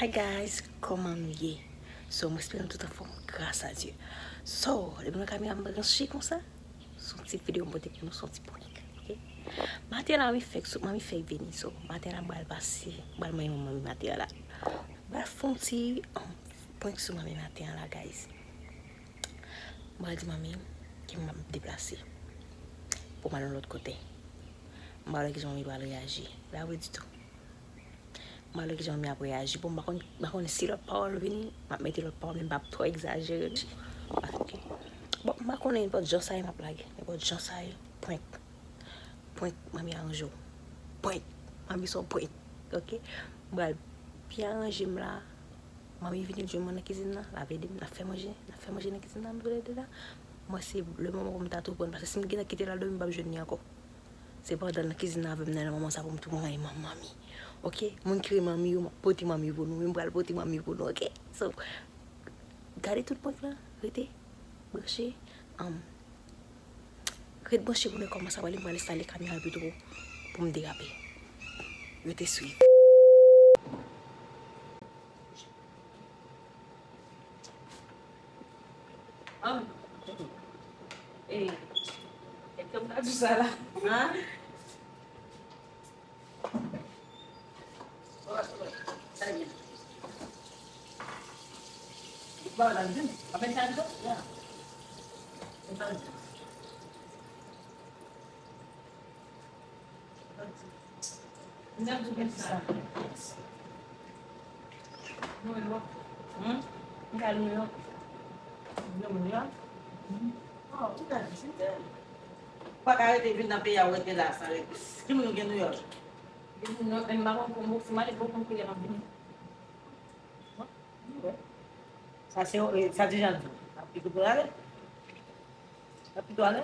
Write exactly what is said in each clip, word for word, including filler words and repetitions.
Hi guys, kòman nou ye? So, mwen espere nou tout anfòm, gras a Dye. So, depi nou kamera m branche konsa, se yon ti videyo m pote pou nou, se yon ti prank, ok? Maten la, manmi fèk sou, manmi fèk vini, so, maten la, m pral pase, m pral manyen manmi maten la. M pral fè yon ti, um, prank sou manmi maten la, guys. M pral di manmi ke m ap deplase pou m al yon lòt kote. M pa wè kijan manmi pral reyaji. La vre ditou. M pa wè kijan manmi ap reyaji. Bon, m pa konn, m pa konnen si lòt pawòl vini, m ap mete lòt pawòl, men m p ap twò egzajere. Paske, bon, m pa konnen nenpòt jan sa ye m ap lage. Nenpòt jan sa ye, prank. Prank, manmi aranje w. Prank. Manmi se yon prank. Ok? M pral byen aranje m la. Manmi vini jwenn mwen nan kizin nan, l ap ede m, n ap fè manje, n ap fè manje nan kizin nan, nou toulède la. Mwen, se le moman pou m ta tou pran, paske si m gentan kite l al dòmi, m p ap jwenn li ankò. Se pandan l nan kizin nan avè m nan, le moman sa pou m tou pran manmi. Ok? Moun ki renmen manmi yo, m ap pote manmi pou nou, men m pral pote manmi pou nou, ok? So, gade tout prank lan, rete branche. Um, Ret branche pou nou kòman sa prale, m pral enstale kamera pito pou m derape. Rete swiv. Ah, eh, e kòm ta di sa la. Hein? New York. Hmm? Ou pral New York? New York? Hmm. Oh, ou ka vizite. Ou pa ka rete vin nan peyi a, ou rete la san rete. Ki moun ou gen New York? Gen New York, men m pa konn pou m, si m ale pou m konnen m ap vini. Sa se, sa ti jan di. Ap pito pou ale? Ap pito ale?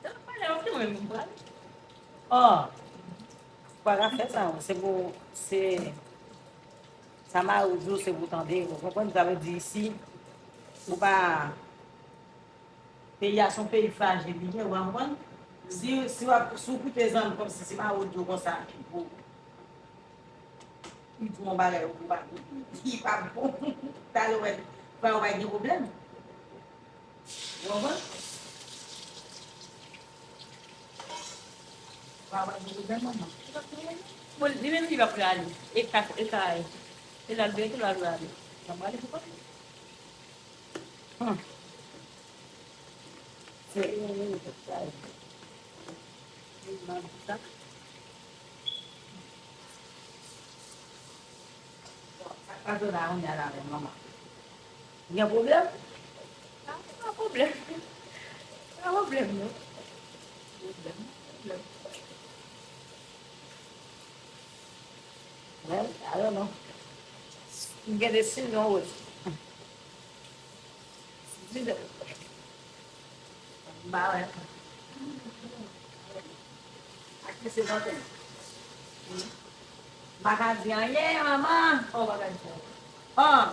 Sa pa ale, ok, mwen menm m prale. Oh, ou pa ka fè sa, se pou, se, sa mari w di w, se pou tande, ou konprann? Sa vle di isi, ou pa, peyi a se yon peyi frajil li ye, ou pa konprann? Si, si w ap, si w koute zanmi kòmsi se mari w di w konsa, li pou, li di w yon bagay, ou pou pa, li pa bon. Talè w wè, pa, ou pa gen pwoblèm. Ou konprann? Ou pa gen pwoblèm, manman. Bon, li menm li pa prale. E ka, e ka, e l al veye tou l al prale. L ap prale pou kòl li. Hmm. Se, sa, sa k pase la, on y a la, manman. Gen pwoblèm? Pa, pa pwoblèm. Pa pwoblèm, non. Pwoblèm, pwoblèm. Well, I don't know. M gen desizyon, wi. Desizyon. M pa wè. Ak ki se tante. M pa ka di anyen, manman. Oh, pa ka di anyen. Oh.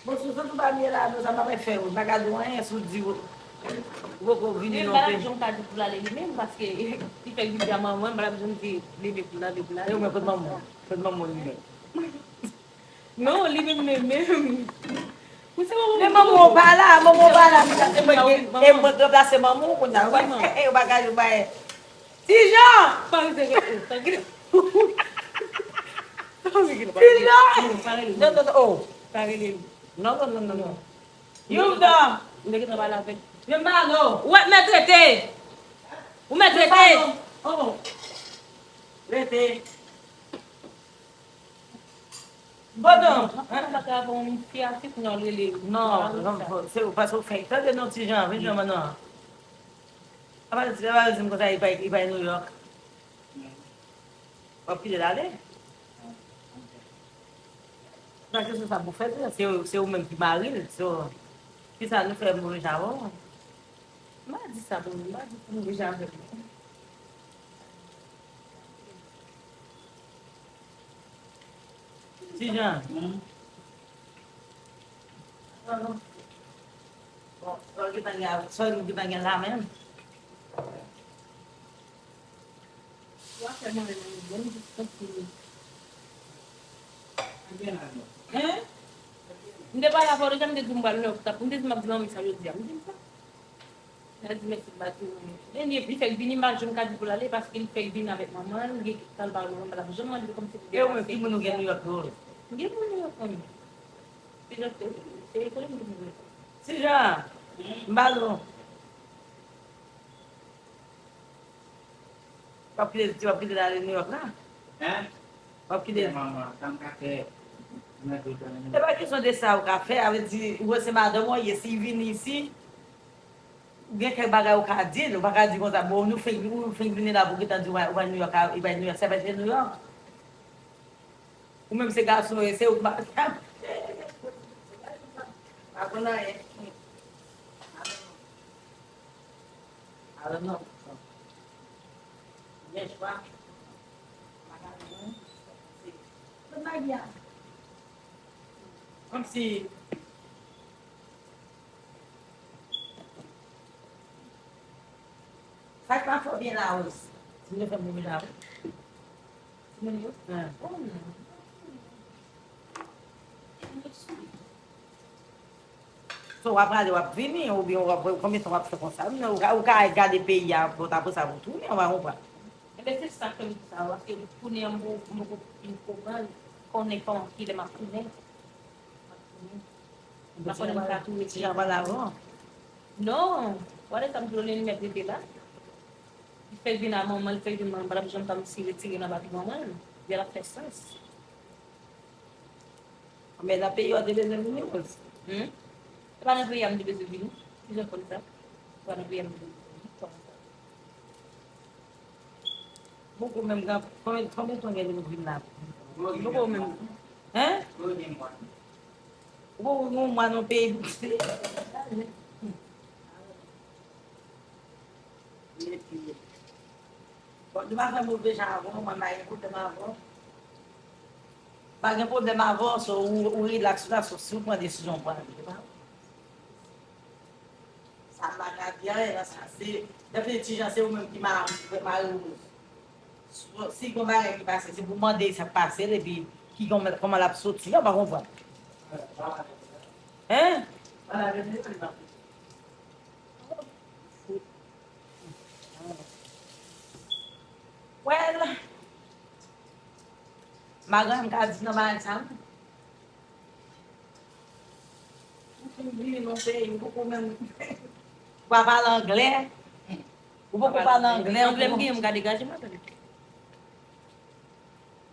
Bon, si w santi w pa byen la, non, sa m pa pral fè w. M pa ka di w anyen si w di w, ou poko vini non. Men m pa t ap janm ka di pou l ale li menm, paske li fèk vin di a manman, m pa t ap janm di leve pou l ale, pou l ale. E ou menm, kot manman w? Kot manman w li menm? Non, li menm, menm, menm. Ou se manman. Men manman w pa la, manman w pa la, men sa se mwen ki, e mwen ki ranplase manman w kounye a. Wi, manman. Ou pa ka di w pa. Ti Jan! Pa rete, rete, rete. Ti Jan! Non, pa rele. Non, non, non, oh. Pa rele. Non, non, non, non, non. Youvda! M te gentan pale avè l. Youvda, non. Ou mèt rete. Ou mèt rete. Oh. Rete. Bon, non. An, pa ka bon, fi a fi pou nou rele. Non, non, se ou, paske ou fenk tande non, Ti Jan, vin jwenn mwen non. Apa, apa di m konsa, li pa, li pa New York. W ap kite l ale? Sa kesyon sa pou fè, se, se ou menm ki mari l, so, kisa nou fè move jan avè w? M pa di sa pou nou, m pa di pou nou deja avè nou. Ti Jan. Hmm. Bon, sa w gentan gen, sa w gentan gen la menm? Ou a fè mwen menm, bon, jis tranquille. Hein? M te pale avè w deja, m te di w m pral Nouyòk, m te di m ap di manmi sa jodi a. M di l sa. L di mèsi, m pa di w. Li, li fèk vini, m pa janm ka di pou l ale, paske li fèk vini avèk manman l, li gen kèk tan l pa wè manman l, m pa t ap janm mande l kòmsi li te pase. E ou menm, ki moun ou gen Nouyòk tou? M gen moun Nouyòk, manmi. Se jan, se, se lekòl m gen Nouyòk. Ti Jan, m ba l ou. W ap kite, w ap kite l ale Nouyòk la? Hein? W ap kite l. Manman, sa m ka fè? E pa kesyon de sa ou ka fè, a vle di, ou wè se madanm ou ye, si l vini isi, ou gen kèk bagay ou ka di l, ou pa ka di konsa, bon, nou fenk, ou fenk vini la pou gentan di, ou bay Nouyòk, ou bay Nouyòk, se pa se Nouyòk. Ou menm se gason, se ou k pa. Pa konn anyen. Alò non. Gen chwa. Tout magi a. Kòmsi. Sa k pa fè w byen la, Rose? Timoun yo fè m byen la, wi. Timoun yo? Ah. Oh, non. So, w ap ale, w ap vini, oubyen w ap, konbyen tan w ap fè konsa? Ou ka, ou ka gade peyi a, bon, apre sa, pou tounen, w pa konprann. Enben, se sa k fè m di sa, paske tounen an, m poko, m poko fin konprann, konnen kòman, kilè m ap tounen. M ap tounen. M pa konnen m ka tounen. Ti Jan pale avè w? Non, w ale sa m di w, li menm rete la. Li fèk vin a manman l, fèk vin manman l, pa t ap janm pa m si retire nan bak manman l. Epi l ap fè sans. Men nan peyi w te bezwen vini, Rose? Hmm? Se pa nan peyi a m te bezwen vini. Ki jan w konn sa? Se pa nan peyi a m te bezwen vini. Kòman sa? Poko menm gen, konbyen, konbyen tan gen depi w vin la? Poko menm. Hein? Poko gen yon mwa non peyi. Bon, nou pa fè move jan avè w, mwen pa gen pwoblèm avè w. Pa gen pwoblèm avè w, so ou, ou rilaks la, so si w pran desizyon, w pran li, se pa. Sa m pa ka di anyen nan sa. Se, Dafne, Ti Jan, se ou menm ki ma-, ki fè mari w. Si, si gon bagay ki pase, se pou w mande sa k pase l, epi ki, kòman, kòman l ap soti a, w pa konprann. Hein? Well, m pa gen anyen m ka di nan bagay sa, non. Ou fin vini nan peyi, ou poko menm, ou pa pale anglè. Ou poko pale anglè, ou poko. Anglè m genyen, m ka degaje m avè l.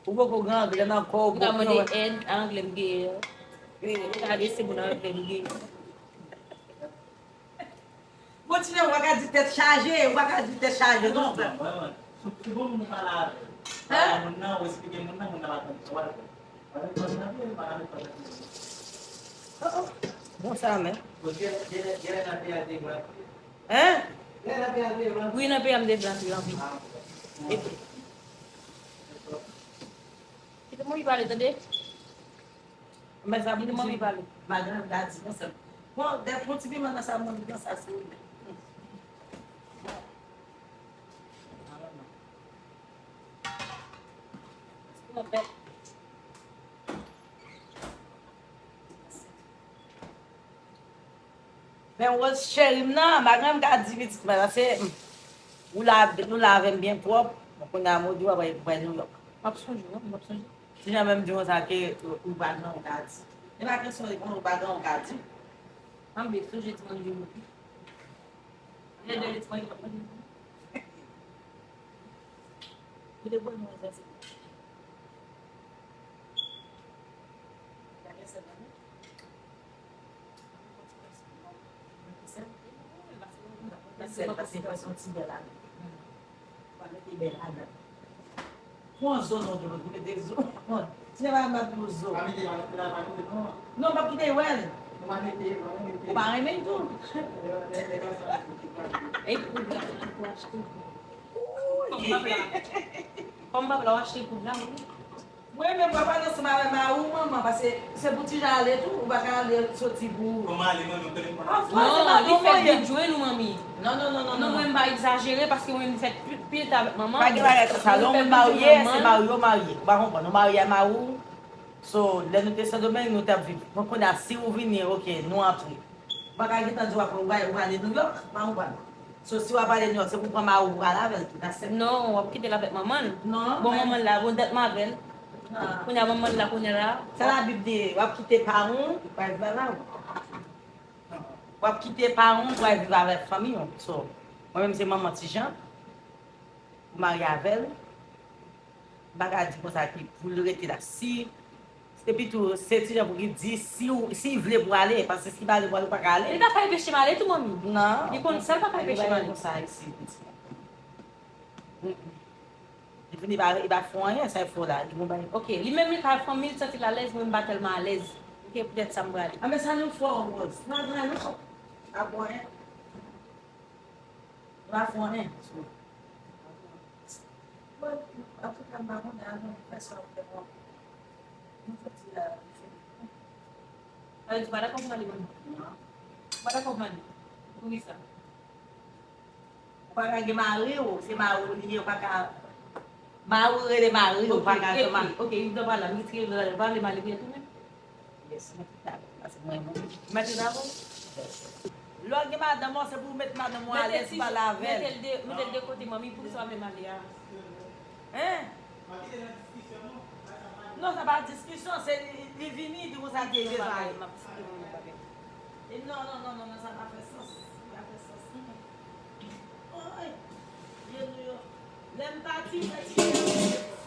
Ou poko gen anglè nan kò w, ou poko. M ka mande èd a anglè m genyen an. M ka adrese moun a anglè m genyen. Bon, Ti Jan, ou pa ka di tèt chaje, ou pa ka di tèt chaje, non. Hein? Hein? Bon, sa, men. Hein? Wi, nan peyi a m te vle anpil, anpil. Epi, kite mwen pale, tande? Men sa, kite mwen pale. Madanm, gad, di konsa. Bon, dèf yon ti piman nan sa, mwen, nan sa, se. Men Rose cheri m nan, bagay m ka di pitit mwen la, se, hmm, ou la, nou lave m byen pwòp, bon, kounye a m di w ap al Nouyòk. M ap sonje w, m ap sonje. Ti Jan menm di konsa ke ou pa gen anyen w ka di. E pa kesyon de konn ou pa gen anyen w ka di. Anben, sonje ti manje yo. Lè de ti manje yo. Ou te pran nou ansanm. Sèl, pase, pase, pase yon ti bèl ane. Pa mete bèl ane. Pran zo non, dlo, ou mete zo. Ti nèg pa mèt pou zo. Non, m ap kite wè l. Ou pa renmen l tou. Ey, poud la, pou achte. Kòm papa la, kòm papa la, w achte poud la, wi. Mwen menm, papa nan ansanm avè mari w, manman, paske se pou Ti Jan ale tou, ou pa ka ale soti pou. Kòman ale, manman, telefòn? An Fransè, non, non, li fèk vin jwenn ou, manmi. Non, non, non, non, non, mwen m pa egzajere, paske mwen m fèt pi, pi ta avèk manman. Pa gen bagay konsa, lè yon moun marye, se mari w marye. Ou pa konprann, ou marye a mari w, So, lè nou te Sendomeng, nou t ap viv. Bon, kounye a, si ou vini, oke, nou antre. Ou pa ka gentan di w ap, ou prale Nouyòk, pa ou pral. So, si w ap prale Nouyòk, se pou pran mari w prale avè l tou, that's it. Non, w ap kite l avèk manman l. Non, bon, manman l la, bon dat m avè l. Kounye a, manman l la, kounye a la. Sa Labib di, w ap kite paran w, w ap viv avè w. W ap kite paran w, w ap viv avèk fanmi w. So, mwen menm se manman Tijan, ou marye avè l. M pa ka di konsa ke pou l rete la. Si, epi tou, se Tijan pou ki di si w, si l vle pou ale, paske si l pa vle pou ale, ou pa ka ale. Li pa ka anpeche m ale tou, manmi. Non. Li konn sa, l pa ka anpeche m ale. Konsa isi, pitit. Li vin, li pa, li pa fè anyen, sa l fè la. Li bon bagay. Ok, li menm li ka fanmi l santi l alèz, mwen m pa tèlman alèz. Ok, poutèt sa m prale. A, men sa nou fè, Rose. Nou pa gen anyen, non. Pa bon, hein. Nou pa fè anyen. Bon, antouka, m pa konnen, avan nou fè sa, ou fè bon. Nou soti la, nou fè. Sa vle di, ou pa dakò pou m ale, manmi? Non. Ou pa dakò pou m ale? Poukisa? Ou pa ka gen mari w, se mari w li ye, ou pa ka, mari w rele mari w, ou pa ka gen mari. Ok, ok, ok, m ta pale, m retire l, pale mari w tou menm. Yes, mwen te dakò, paske mwen, mwen. Mwen te dakò? Yes. Lè w gen madanm ou, se pou w met madanm ou alèz, pale avè l. Mete l de, mete l de kote, manmi, poukisa w pa menm ale a? Hein? Non, sa pa diskisyon, se li, li vini, li konsa te ye sa ye. E non, non, non, non, non, sa pa fè sans. Sa pa fè sans. Oy, vye nou yo. Lè m pati, m fè ti je a,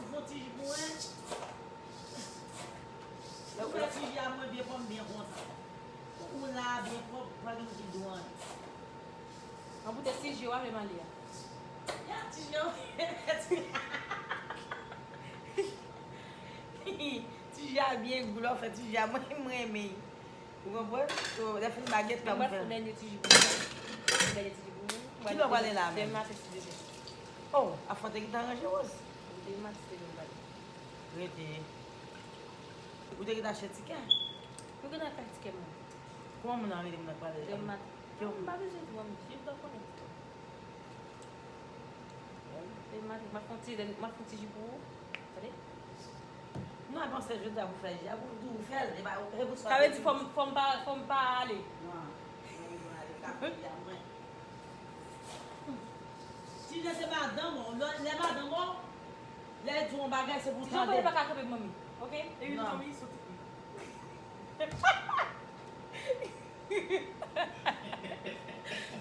m fè ti ji pou mwen. M fè ti je a, mwen byen pran m byen kontan. Ou la, byen pwòp, pa gen moun ki di w anyen. An poutèt ti je w ap fè m ale a. Ya, ti je w. Ti je a byen gou, lè w fè ti je a, mwen, mwen renmen. Ou konprann? So, lè fini m pa gen tan pou fè. Mwen fè dènye ti ji pou mwen. Fè dènye ti ji pou mwen. Kilè w prale la menm? Demen maten, si Dye vle. Oh, afè w te gentan ranje, Rose? Demen maten, si Dye vle, m prale. Rete. Ou te gentan achte tikè? Ou gentan achte tikè, mwen. Kòman moun nan rele moun nan prale? Demen maten. Ki w... M pa bezwen di, mwen, m jis dwe konnen. Demen maten, m ap fè yon ti, m ap fè yon ti ji pou ou. Tande? Non, e pa yon sèl jodi a pou fè ji a, pou, pou ou fè l, e pa, e pou sa. Sa vle di fò m, fò m pa, fò m pa ale. Non, mwen, mwen ale, ka fè ji a mwen. Ti jan se madanm ou, lè, lè madanm ou, lè l di w yon bagay, se pou w tande. Ti jan pa ka kanpe manmi, ok? E wi, manmi, soti.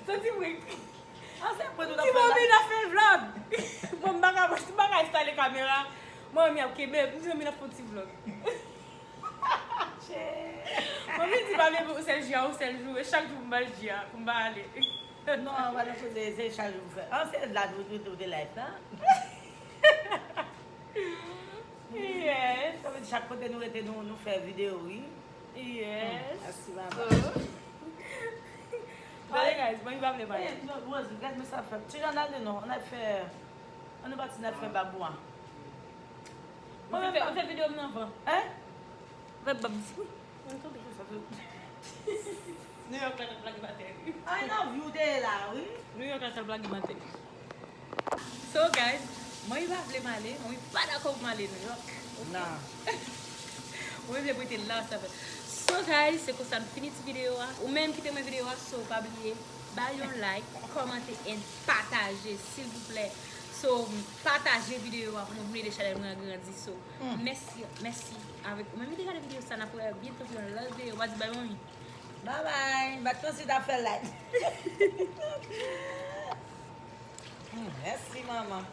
Soti, wi. An se pwen nou t ap fè la. Ti manmi n ap fè vlog. Bon, m pa ka, m pa ka enstale kamera. Manmi ap kenbe m, ti manmi n ap fè yon ti vlog. Manmi di pa vle pou sèl ji a, yon sèl jou, e chak jou pou m ba l ji a, pou m pa ale. Non, pa nan koze, se chak jou pou fè. An se la nou, nou, nou te live la. Yes. Sa vle di chak kote nou rete, nou, nou fè videyo, wi. Yes. Mèsi, mama. So, tande, guys, mwen pa vle pale. Eh, non, Rose, gad men sa fè. Ti jan ale non, n ap fè, ann nou pati n ap fè babou a. Mwen fè, mwen fè videyo m nan van. Hein? Fè bab. Mwen tonbe. New York la t ap lage m atè, wi. I love you, te la, wi. New York la t ap lage m atè. So, guys, mwen pa vle m ale, mwen pa dakò pou m ale New York. Ok? Non. Mwen vle m rete la, sa fè. So, guys, se konsa n fini ti videyo a. Ou menm ki te renmen videyo a, so, pa bliye, bay yon like, kòmante and pataje, silvouplè. So, pataje videyo a pou nou, pou nou ede chanèl mwen an grandi. So, mèsi, mèsi avèk ou menm ki te gade videyo sa, n ap wè byento pou yon lòt videyo. Ou pa di bay manmi. Bye bye. Bat konsi ta fè like. Hmm, mèsi, manman.